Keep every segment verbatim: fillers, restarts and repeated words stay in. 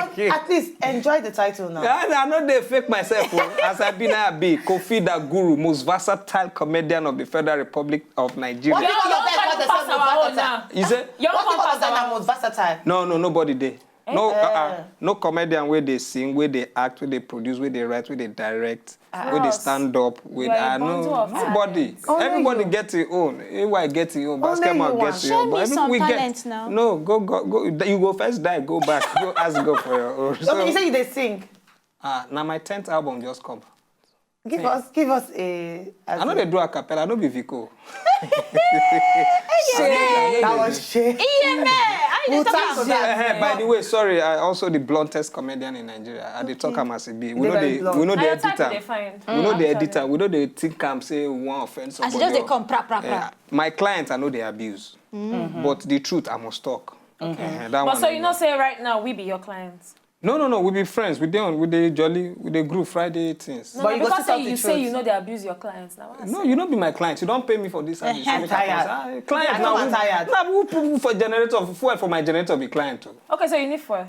But at least enjoy the title now. I, I no dey fake myself o. As I be now, I be Kofi the Guru, most versatile comedian of the Federal Republic of Nigeria. What people of them call themselves most versatile? You say? Your What own people of pass them are our own. Most versatile? No, no, nobody dey. No, Eh. uh, no comedian wey dey sing, wey dey act, wey dey produce, wey dey write, wey dey direct, wey dey Us. Stand up, with You are a uh, no, bundle of nobody. talents. Only Everybody you. Get your own. A Y get your own. Only Basketball you get want. your Show own. me But some we get. Talent now. No, go go go. You go first die. Go back. Go ask God for your own. Okay, you say you dey sing. Ah, now my tenth album just come. Give us, give us a. I know they do a cappella. I know be Vico. That was shit. Iye me, I We'll dey talk talk to am. that. Eh, eh, by the way, sorry, I also the bluntest comedian in Nigeria. I dey talk am as e be. We Dey know very the blunt. we know Na the your type editor. dey find. We know the Actually. Editor. We know the think am say we wan offend As somebody. you just dey Or- come pra pra pra. Yeah. My clients, I know they abuse, but the truth I must talk. Eh, that But one so I you know. Know say right now we be your clients. No, no, no. We be friends. We dey on. We dey jolly. We dey groove Friday things. No, But no, you go because still say talk you the say truth. You know they abuse your clients now. Why I No, say? You no be my client. You don't pay me for this service. Eh, Make I'm I tired. come say, ah, client I now. know I'm Who, tired. now who put for generator fuel for my generator be client too? Okay, so you need four.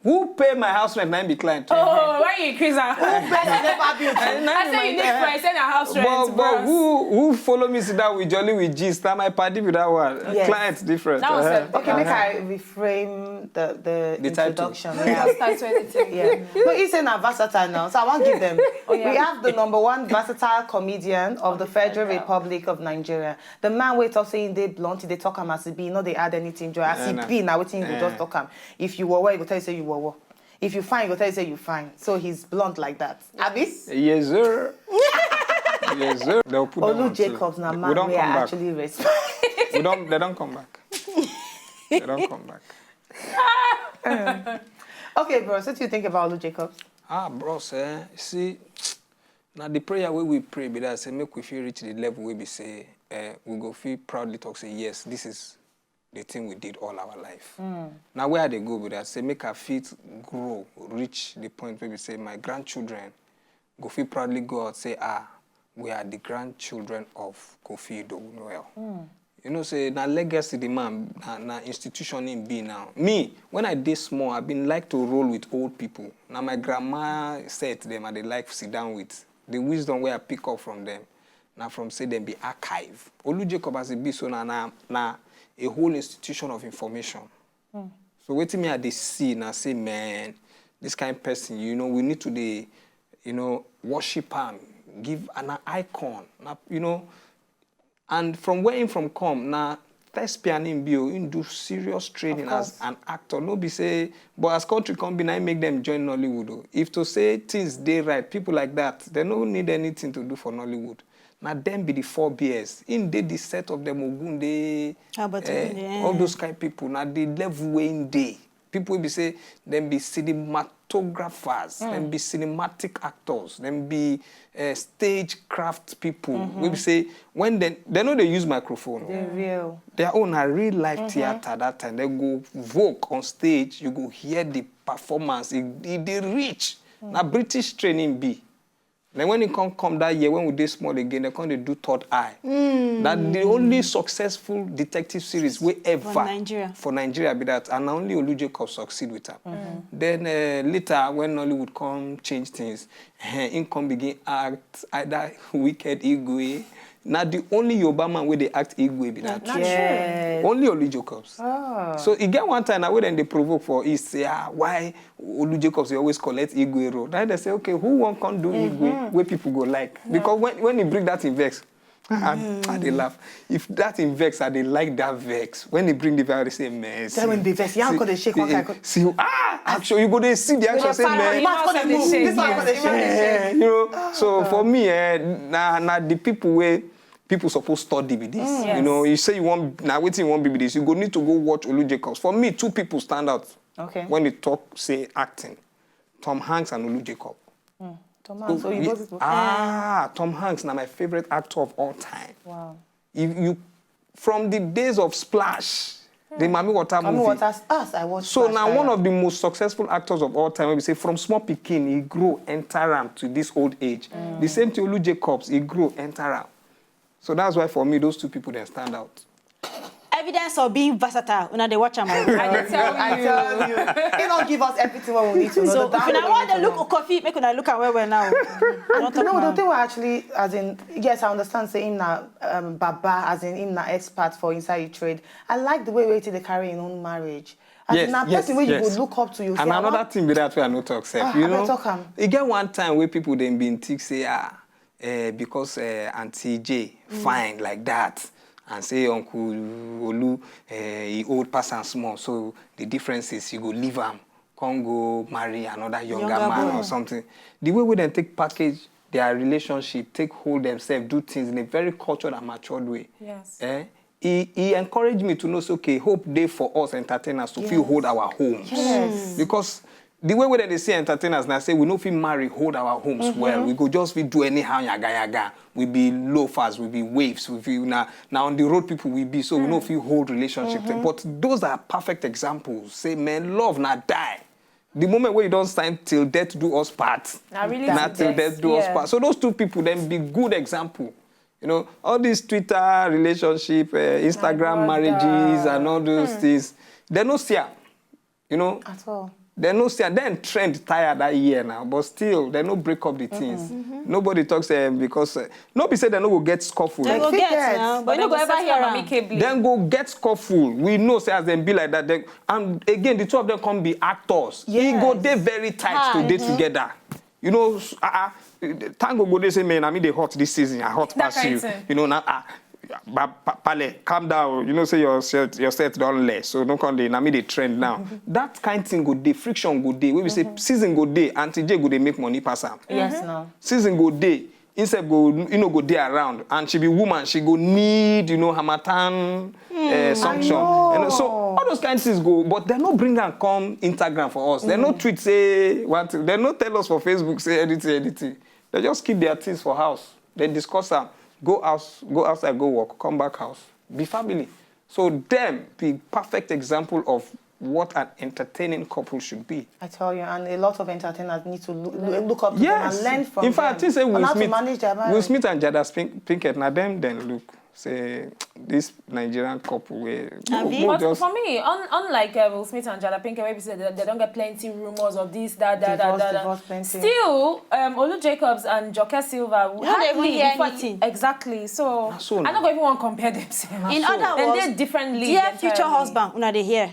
Who pay my house rent? Now be client too. Oh, why you increase am? Better never build. Eh, now I say you need eh, four. I say na house rent, But, but bros. Who who follow me sit down with Jolly with Gist? Now my party with that one. Yes. Client's different. That was Uh-huh. a- Okay, make I reframe the the, The title. Introduction. Just title anything. Yeah. No, he's saying I'm versatile now, so I won't give them. Oh, yeah. We have the number one versatile comedian of the Federal Republic of Nigeria. The man we talk saying they blunt, they talk him as he be, no, they add anything. Joy, as Eh, he nah. be now, what you go Eh. Just talk him. If you were, you go tell you say you were. If you fine, you go tell you say you fine. So he's blunt like that. Abi? Yes, sir. Yes, sir. They'll put that Olu one too. Jacobs na We man don't we come back. Actually respect. We don't. They don't come back. They don't come back. Okay, bro. So what do you think about Olu Jacobs? Ah, bros, eh, see, now the prayer wey we pray be that say make we fit reach the level wey be say eh, we go fit proudly talk say yes, this is the thing we did all our life. Now where I dey go be that say make I fit grow, reach the point where we say my grandchildren go fit proudly go out say ah, we are the grandchildren of Kofi Idowu Noel. You know say na legacy the man na, na institution him be now. Me, when I dey small, I been like to roll with old people. Na my grandma set them I dey like sit down with. The wisdom wey I pick up from them na from say them be archive. Olu Jacob as e be so na na na a whole institution of information. So wetin me I dey see na say man, this kind person, you know, we need to dey, you know, worship am, give an icon, na, you know, and from where him from come na thespian him be o, him do serious training as Course. An actor, no be say but as country come be na him make them join Nollywood o. If to say things dey right, people like that they no need anything to do for Nollywood. Na them be the four bears. Him dey the set of them Ogunde, Albert eh, Ogunde, eh. All those kind people. Na the level wey him dey. People wey be say them be cinematographers, them be cinematic actors, them be uh, stage craft people. We be say when they they know they use microphone. They real. Their own na real life theater that time. They go vogue on stage, you go hear the performance. It, it dey rich. Na British training be. Then when it come come that year when we dey small again, they come dey do Third Eye. That the only successful detective series we ever For Nigeria. For Nigeria be that, and na only Olu Jacob succeed with am. Then uh, later when Nollywood come change things, eh, him come begin act either wicked Igwe. Na the only Yoruba man wey dey act Igwe be that. Na Yes. Only Olu Jacobs. Ah. So e get one time na wey dem dey provoke for East say ah why Olu Jacobs dey always collect Igwe role. Na dem say okay who wan come do Igwe wey people go like because when when he bring that thing vex I, I dey laugh. If that thing vex, I dey like that vex. When they bring the vex, they say, "Man, see, Then when they vex, you see, go dey shake one see, kind of- see, ah, action." You go dey see the action, say, "Man, This one go dey shake. Eh, you know." So for me, eh, na na the people where people suppose study with this. You know, you say you want, now wetin you want be this. You go need to go watch Olu Jacobs. For me, two people stand out Okay. When they talk, say, acting: Tom Hanks and Olu Jacob. Tom Hanks, so you Yeah. both people. Ah, Tom Hanks, now my favorite actor of all time. Wow. If you, from the days of Splash, the Mami Water Mami movie. Waters, us, I watched. So Splash now Time. One of the most successful actors of all time, we say, from small pikin, he grow, enter am to this old age. The same thing, Olu Jacobs, he grow, enter am. So that's why for me, those two people then stand out. Evidence of being versatile. Una dey watch am. I dey tell I you. Tell you. He don't give us everything what we need to know. So The if una download wan dey is look enough. Kofi, make una look am well well now. Don't talk No, the now. thing we actually, as in, yes, I understand saying na um, Baba, as in him na expert for inside the trade. I like the way wey he dey carry his own marriage. As Yes, in, na yes, person wey you yes. go look up to, you And say, "I another want-" thing be that way I no talk self. Ah, you I know, talk am. E get one time where people then been think say, ah, eh, because uh, Auntie J fine like that, and say Uncle Olu, uh, he old pass and small, so the difference is you go leave am, come go marry another younger, Younger man boy. Or something. The way we then take package their relationship, take hold themselves, do things in a very cultured and matured way. Yes. Eh? He, he encouraged me to know, say, okay, hope dey for us entertainers to feel hold our homes. Yes. Because the way we dey see entertainers now say we no fit marry, hold our homes well. We go just fit do anyhow, yaga yaga. We be loafers, we be waifs, we be now now on the road people we be, so we no fit hold relationship. But those are perfect examples. Say, man, love na die. The moment where you don't sign till death do us part, Na really na till till death, death do us yeah. part. So those two people then be good example. You know, all these Twitter relationship, uh, Instagram My marriages, brother. And all those things, they no see am. You know, At all. They no see am. Then trend tire that year now, but still they no break up the things. Nobody talks um, because uh, no be say they no go get scuffle. They go Fit get get. now, but you no go ever hear am. Amicably. Then go get scuffle. We know say as them be like that. They, and again, the two of them come be actors. He go Yes. dey very tight Ah, to dey mhm. Together. You know, s- uh, uh, Tango go dey say, man, I mean they hot this season. I hot That pass kind you. Thing. You know, now, ah, ba- pa- pale, calm down. You know, say your set, your set don't less. So no come dey. Now me dey trend now. That kind thing go dey, friction go dey. We will say season go dey. Auntie J go dey make money pass am. Yes, no. Season go dey. Instead go, you know, go dey around, and she be woman, she go need, you know, harmattan uh, sanction. know. And so all those kind of things go, but they no bring and come Instagram for us. They no tweet say what, they no tell us for Facebook say anything, anything. They just keep their things for house. They discuss them. Go out, go outside, go work, come back house, be family. So them be perfect example of what an entertaining couple should be. I tell you, and a lot of entertainers need to look, look up to Yes. them and learn from In fact, I them. Think say On Will how Smith, to manage their marriage. Will Smith and Jada Pink, Pinkett, now them then look say this Nigerian couple where Abi? mo But just for me, un, unlike uh, Will Smith and Jada Pinkett, where we say they, they don't get plenty rumors of this, that, that, Divorce, that, that, divorce, that. plenty. Still, um, Olu Jacobs and Joke Silva don't even hear anything. Exactly. So, so I now. Not going to compare them. In So- Other And words, they differently. Dear future Entirely. Husband, una dey hear.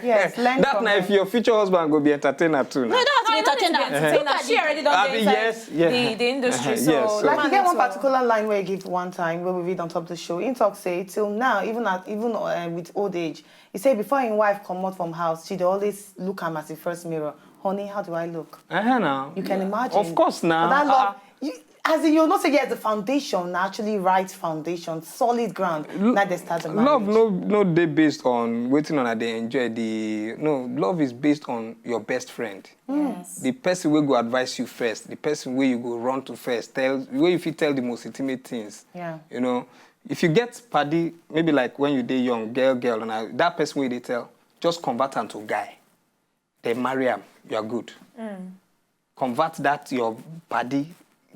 Yes, learn That from now, them. If your future husband go be entertainer too. No, Now. you don't have to be No, you don't entertainer. have to be entertainer. Look at She the- already done Abi, the, yes, yeah. the, the industry. Uh-huh, So, yes, so- Like, man you get need one to- particular line where he give one time where we read on top of the show. In talk say till now, even at, even uh, with old age, he say before his wife come out from house, she dey always look him as the first mirror. Honey, how do I look? Uh-huh, now. You can imagine. Of course, now. But that love, Ah, you, as in, you know, say yes, the foundation, actually right foundation, solid ground. Now they start the marriage. Love no no dey based on waiting on they enjoy the no love is based on your best friend. Yes. The person will go advise you first. The person where you go run to first. Tell where if you tell the most intimate things. Yeah. You know, if you get paddy, maybe like when you dey young, girl, girl, and I, that person where they tell, just convert am to guy. They marry am, you are good. Convert that your paddy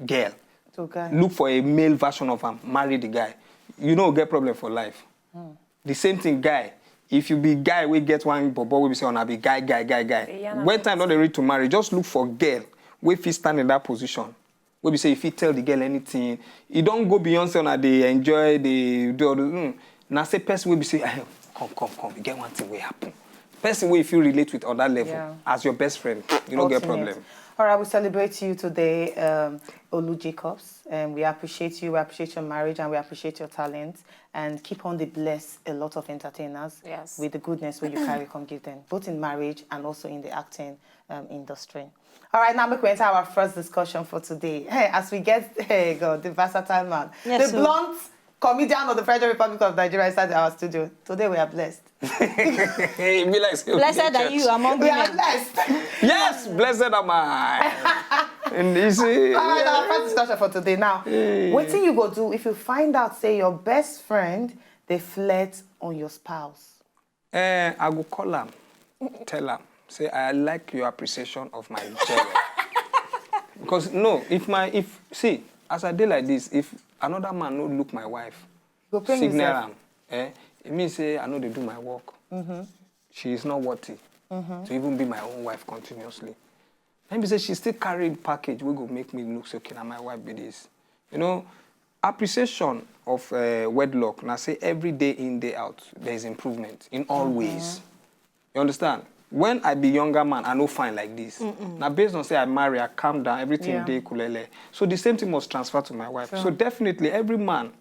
girl. So guy. Look for a male version of am, marry the guy. You no get problem for life. The same thing, guy. If you be guy, we get one bobo, we be say, "Oh, I be guy, guy, guy, guy." Yeah, When time not ready to marry, just look for girl. We fit stand in that position. We be say if you tell the girl anything, you don't go beyond say, "Oh, they enjoy, they do all the." Mm. Now say person will be say, "Eh, come, come, come. You get one thing will happen." Person will if you relate with on that level Yeah. As your best friend, you don't get Ultimate. Problem. All right, we celebrate you today, um, Olu Jacobs. And we appreciate you, we appreciate your marriage, and we appreciate your talent. And keep on to bless a lot of entertainers Yes. with the goodness where you carry come give them, both in marriage and also in the acting um, industry. All right, now make we enter our first discussion for today. Hey, as we get, hey God, the versatile man, Yes, the sir. Blunt comedian of the Federal Republic of Nigeria inside our studio. Today we are blessed. Hey, be like say Blessed are you among We are women. Blessed. Yes, blessed am I. And you see, All right, our first discussion for today. Now, what do you go do if you find out say your best friend they flirt on your spouse? Eh, I go call am, tell am, say I like your appreciation of my job. Because no, if my if see, as I dey like this, if another man no look my wife, Go pain signal yourself. am, eh, it means say I no dey do my work. She is not worthy to even be my own wife continuously. Let me say she still carry package wey go make me look say okay na my wife be this. You know, appreciation of uh, wedlock na say every day in day out there is improvement in all ways. You understand? When I be younger man, I no fine like this. Now based on say I marry, I calm down, everything Yeah. dey kulele. So the same thing must transfer to my wife. So definitely every man,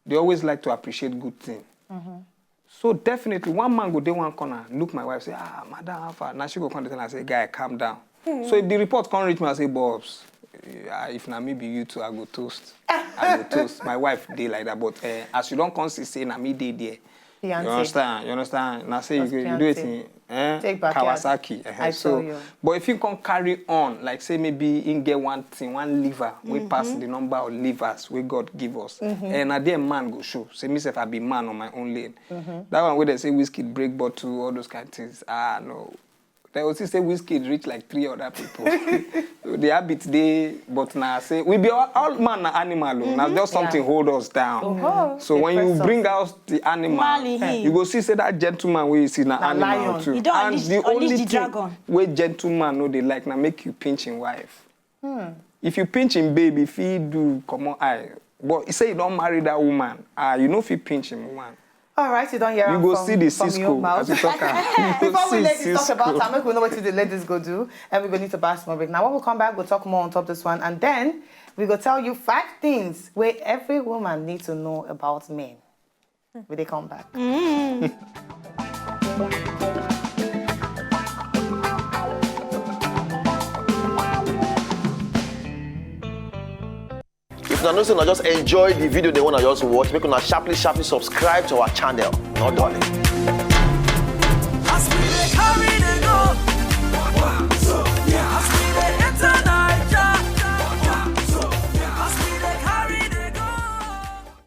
they always like to appreciate good thing. So definitely one man go dey one corner, look my wife, say, ah, madam, how far? Now she go come dey tell her, say, guy, calm down. So if the report come reach me, I say, Bobs, ah, if na me be you too, I go toast. I go toast. My wife dey like that, but uh, as you don come see say na me dey there. Fiancé. You understand? You understand? Na say you, As go- you do it fiancé. in eh? Take backyard. Kawasaki. Eh, I so, tell you. But if you come carry on, like say maybe in get one thing, one liver, we pass the number of livers we God give us. And na there man go show. Say myself, I be man on my own lane. That one where they say whiskey break bottle, all those kind of things. Ah, no. They will still say whiskey reach like three other people. So the habit they, but now say we be all, all man na animal. Oh. Now just something Yeah. hold us down. Oh. So when you Depress bring us. out the animal, Mali him. you go see say that gentleman wey you see na Na animal lion. too. You don't And unleash- the unleash only the thing dragon. Wey gentleman no dey like na make you pinch him wife. If you pinch him babe, if he do comot eye, but he say you don marry that woman, ah, you no fit pinch him woman. All right, you don't hear You am go from, see the from your Cisco mouth. as you talk am. You go Before we see let this talk Cisco. about her, make we know what the ladies go do, and we're going to pass more break. Now, when we come back, we'll talk more on top this one, and then we go tell you five things where every woman needs to know about men. When they come back. If una know say una just enjoy the video, they wanna just watch, make una sharply, sharply subscribe to our channel. No darling.